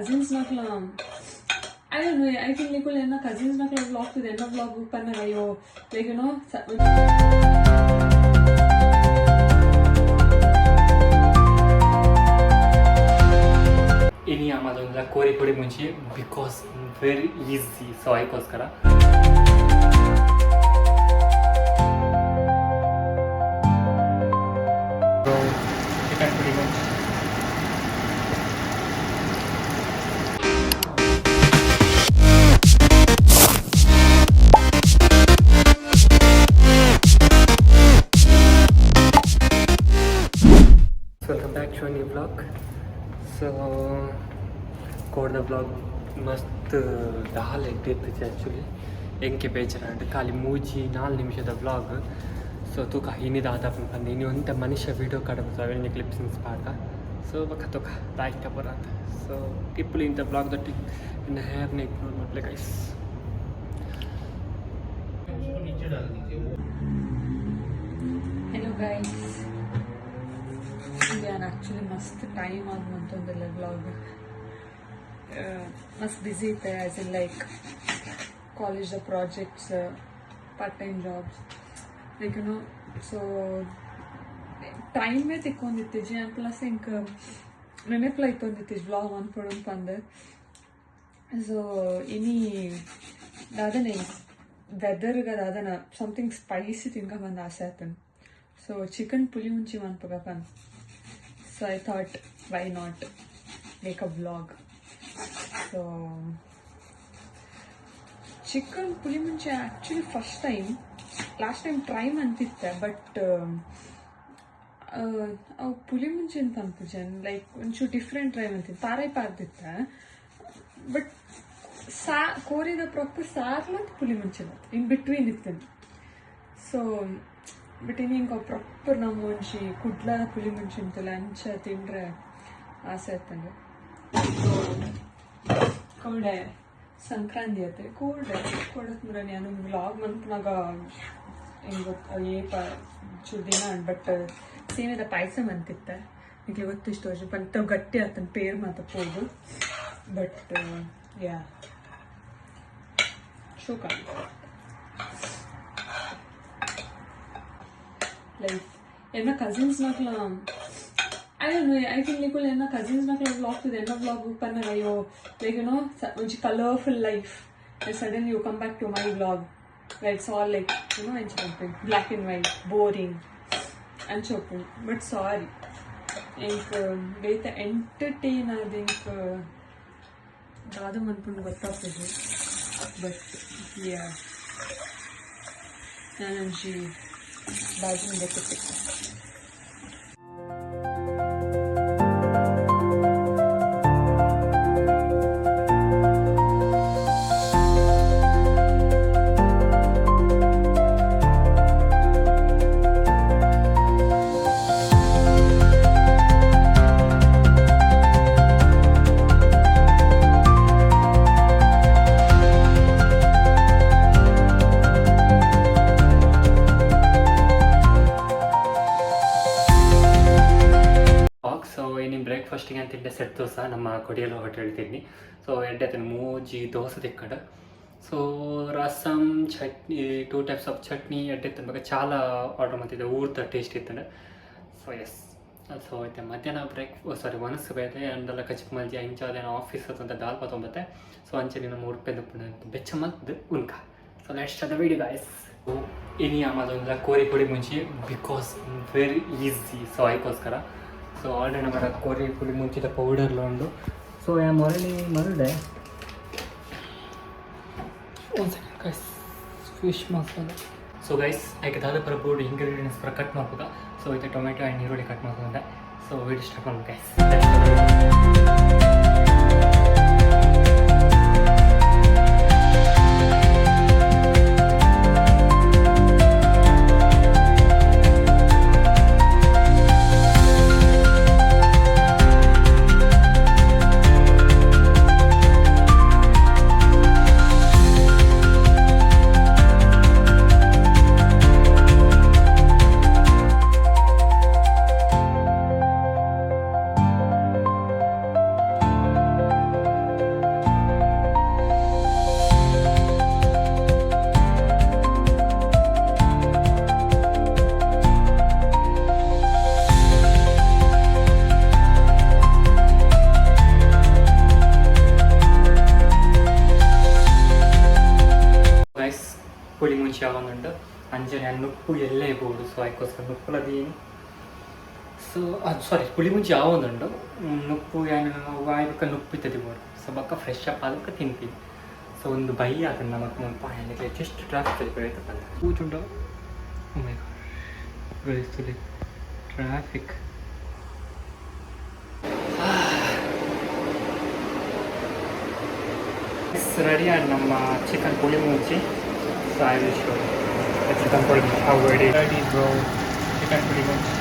Cousins ನಕ್ಲ, I don't know, I feel ನಿಕುಲು ಎನ್ನ ಕಸಿನ್ಸ್ ನಕ್ಲ ವ್ಲಾಗ್ ತೂದು ಎನ್ನ ವ್ಲಾಗ್ ಪನ್ನಗ ಅಯ್ಯೋ, ಲೈಕ್ you know. ಇನಿ ಆಮದೊಂದ ಕೋರಿ ಪೊಡಿ ಮುಂಚಿ because very easy. So ಅದಕ್ಕೋಸ್ಕರ. ಚಿಕನ್ ಪುಡಿ ಮುಂಚಿ. Welcome back to new vlog. So ಕೋಡ್ದ vlog ಮಸ್ತ್ ದಾಲ್ ಎಡ್ಡೆ ಆ್ಯಕ್ಚುಲಿ. ಎಂಕೆ ಬೇಜಾರಂಡ್, ಖಾಲಿ 3-4 ನಿಮಿಷದ ವ್ಲಾಗ್. ಸೊ ತೂಕ ಇನಿ ದಾದ ಪಂದ್. ಇನಿ ಒಂತೆ ಮನುಷ್ಯ ವೀಡಿಯೋ ಕಾರ್ಡ್ ಅವೆನ್ ಕ್ಲಿಪ್ಸ್ ಪಾಡ್ದ. ಸೊ ಬೊಕ ತೂಕ ದಾಯ್ತ ಪೂರ. ಸೊ ಇಪ್ಪುಲು ಇಂತ ವ್ಲಾಗ್ ದೊಟ್ಟಿ ಇನ್ನು ಹೇರ್ನ ಇಗ್ನೋರ್ ಮಲ್ಪುಲೆ ಗೈಸ್. ಹೆಲೋ ಗೈಸ್, ನಾನು ಆ್ಯಕ್ಚುಲಿ ಮಸ್ತ್ ಟೈಮ್ ಆದ್ ಮಂತೊಂದುಲ್ಲೆ ವ್ಲಾಗ್. ಮಸ್ತ್ ಬ್ಯುಸಿ ಇತ್ತೆ, as in like college projects, part time jobs, like so ಟೈಮೇ ತಿಕ್ಕೊಂದಿತ್ತಿಜಿ. ಆ್ಯಂಡ್ ಪ್ಲಸ್ ಇಂಕ್ ನೆನಪುಲ ಇತ್ತೊಂದಿತ್ತಿಜಿ ವ್ಲಾಗ್ ಮನ್ಪೊಡು ಪಂದ್. ಸೊ ಇನಿ ದಾದನೆ ವೆದರ್ಗೆ ದಾದನ ಸಮಥಿಂಗ್ ಸ್ಪೈಸಿ ತಿನ್ಕ ಬಂದು ಆಸೆ ಆತನ್. ಸೊ ಚಿಕನ್ ಪುಲಿ ಮುಂಚಿ ಮನ್ಪುಗ ಪಂದ್. So I thought, why not make a vlog? So chicken puli ಮುಂಚೆ actually first time, last time try ಮಂತಿತ್ತೆ, but ಅವು ಪುಲಿ ಮುಂಚೆ ಅಂತ ಅನ್ಪುಜನ್, ಲೈಕ್ ಒಂಚೂರು ಡಿಫ್ರೆಂಟ್ ಟ್ರೈ ಮಂತಿತ್ತು. ತಾರೈ ಪಾರ್ದಿತ್ತ, ಬಟ್ ಸಾ ಕೋರಿದ ಪ್ರಾಪರ್ ಸಾರ್ಲಂತ ಪುಲಿ ಮುಂಚಿನ ಇನ್ ಬಿಟ್ವೀನ್ ಇತ್ತು. ಸೊ ಬಟ್ ಇನ್ನು ಹಿಂಗೆ ಪ್ರಾಪರ್ ನಮ್ಮ ಒಂಜಿ ಕುಡ್ಲ ಪುಲಿ ಮುಂಚಿಂತಲ್ಲ, ಅಂಚ ತಿಂಡ್ರೆ ಆಸೆ ಆತಂಗೆ. ಸೊ ಕೋಡೆ ಸಂಕ್ರಾಂತಿ ಅತ್ತೆ. ಕೋಡೆ ಕೊಡತ್ ಮುರ ನಾನು ವ್ಲಾಗ್ ಮನ್ಪುನಾಗ ಹೆಂಗೆ ಗೊತ್ತ ಏಪ ಚೂರು ದಿನ, ಬಟ್ ಸೇಮಿದ ಪಾಯಸ ಮಂತಿತ್ತೆ. ನಿಕ್ಲೆ ಗೊತ್ತು ಇಷ್ಟು ವರ್ಷ ಪಂತ ಗಟ್ಟಿ ಆತನ ಪೇರ್ ಮಾತ ಪೋದು. ಬಟ್ ಯಾ, ಶೋಕ ಲೈಕ್ ಎನ್ನ ಕಸಿನ್ಸ್ ನಕ್ಲ, I don't know, I feel ನಿಕುಲು ಎನ್ನ ಕಸಿನ್ಸ್ ನಕ್ಲ ವ್ಲಾಗ್ ತೂದು ಎನ್ನ ವ್ಲಾಗ್ ಪನ್ನಗ ಅಯ್ಯೋ, ಲೈಕ್ you know ಒಂಜಿ colourful life, sudden you come back to my vlog, it's all like ಎಂಚ ಪನ್ಪೆ, ಬ್ಲ್ಯಾಕ್ ಆ್ಯಂಡ್ ವೈಟ್, ಬೋರಿಂಗ್ ಅಂಚ ಉಪ್ಪುಂಡು. ಬಟ್ ಸಾರಿ, ಎಂಕ್ ಬೇತೆ ಎಂಟರ್ಟೈನ್ ಆದ್ ಎಂಕ್ ದಾದ ಮನ್ಪುಂಡು ಗೊತ್ತಾಪುಜಿ. ಬಟ್ ಯಾ, ನಾನೊಂಜಿ ಬಾಜಿ ದೆಕ್ಕುತ್ತೆ. ಸೊ ಇನ್ನು ಬ್ರೇಕ್ಫಾಸ್ಟಿಗೆ ಅಂತ ತಿಂಡೆ ಸೆಟ್ ದೋಸೆ, ನಮ್ಮ ಕೊಡಿಯಲ್ ಹೋಟೆಲ್ ತಿನ್ನಿ. ಸೊ ಎಡ್ಡೆ ಆಯ್ತು, ಮೂಜಿ ದೋಸೆ ತಿಕ್ಕಂಡು. ಸೊ rasam, chutney, to types of chutney ಎಡ್ಡೆ ತಿನ್ಬೇಕು. ಚಾಲ ಆರ್ಡರ್ ಮಾಡ್ತಿದ್ದೆ, ಊರ್ದ ಟೇಸ್ಟ್ ಇತ್ತು. ಸೊ ಎಸ್, ಸೊ ಐತೆ ಮಧ್ಯಾಹ್ನ ಬ್ರೇಕ್, ಸಾರಿ, ಒನಸ್ ಬೇತೆ ಅಂದಲ್ಲ ಕಚಿಪ್ ಮಲ್ಜಿ ಅಂಚ ಅದೇನೋ ಆಫೀಸ್ ಅಂತ ದಾಲ್ ಪಾತೊಂಬತ್ತೆ. ಸೊ ಅಂಚೆ ನಿನ್ನ 3 ರೂಪಾಯಿ ಬೆಚ್ಚ ಮಲ್ತ್ ಉನ್ಕ. So let's start the video, guys. ಇನಿ ಆಮದೊಂದ ಕೋರಿ ಪೊಡಿ ಮುಂಚಿ because very easy. So ಅದಕ್ಕೋಸ್ಕರ. ಸೊ ಆಲ್ರೆಡಿ ನಮ್ಮ ಕೋರಿ ಪುಡಿ ಮುಂಚಿದ ಪೌಡರ್ ಉಂಡು. ಸೊ ಯಾ ಮೊರಳಿ ಮರಡೆ ಒಂದು second guys, fish masala. So guys, ಐಕೆ ದಾದ ಪರ ಬೋರ್ಡ್ ಇಂಗ್ರೀಡಿಯೆಂಟ್ಸ್ ಪರ ಕಟ್ ಮಾಡ್ಬೇಕ. ಸೊ ಐತೆ ಟೊಮೆಟೊ ಆ್ಯಂಡ್ ಈರುಳ್ಳಿ ಕಟ್ ಮಾಡ್ಕೊಂಡೆ. ಸೊ ವಿಡಿಯೋ ಸ್ಟಾರ್ಟ್ ಮಾಡ್ಬೇಕು ಗೈಸ್. ಮುಂಚಿ ಆವೊಂದುಂಡು. ಅಂಚನೆ ನುಪ್ಪು ಎಲ್ಲೇ ಬೋಡು. ಸೊ ಐಕೋಸ್ಕರ ನುಪ್ಪುಲ ದೀನಿ. ಸೊ ಅದು ಸಾರಿ, ಪುಳಿ ಮುಂಚಿ ಆವೊಂದುಂಡು. ನುಪ್ಪು ಯಾನ್ ವಾಯ್ ಬೊಕ್ಕ ನುಪ್ಪು ಇತ್ತದಿ ಬೋಡು. ಸೊ ಬೊಕ್ಕ ಫ್ರೆಶ್ ಅಪ್ ಆದ್ ತಿನ್ಪಿನಿ. ಸೊ ಒಂದು ಬೈ ಆತಂಡ್ ನಮಕ್ ಮುಲ್ಪ. ಜಸ್ಟ್ ಟ್ರಾಫಿಕ್ ಪಂಡ ಪೂಜುಂಡು. ಟ್ರಾಫಿಕ್ ರೆಡಿ ಆ್ಯಂಡ್ ನಮ್ಮ chicken puli ಮುಂಚಿ. So I will show chicken puli munchi how ready. Ready bro, chicken puli munchi.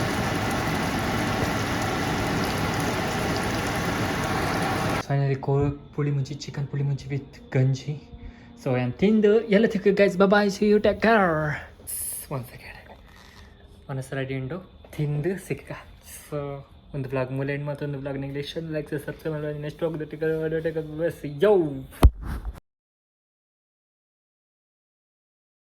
Finally ಕೋ puli munchi, chicken puli munchi with ganji. So ಏನು ತಿಂದು ಎಲ್ಲ ತಿಕ್ಕ guys. Bye, see you, take care. One second, ಮನಸ್ಸು ready ಉಂಡು. ತಿಂದು ಸಿಕ್ಕ. ಸೊ ಒಂದು ವ್ಲಾಗ್ ಮೂಲೆ ಮತ್ತೊಂದು ವ್ಲಾಗ್. ನಿಮಗೆ ಇಷ್ಟ ಲೈಕ್ ಸಬ್ಸ್ಕ್ರೈಬ್ ಮಾಡಿ. ನೆಕ್ಸ್ಟ್ ವ್ಲಾಗ್ ಯೋ.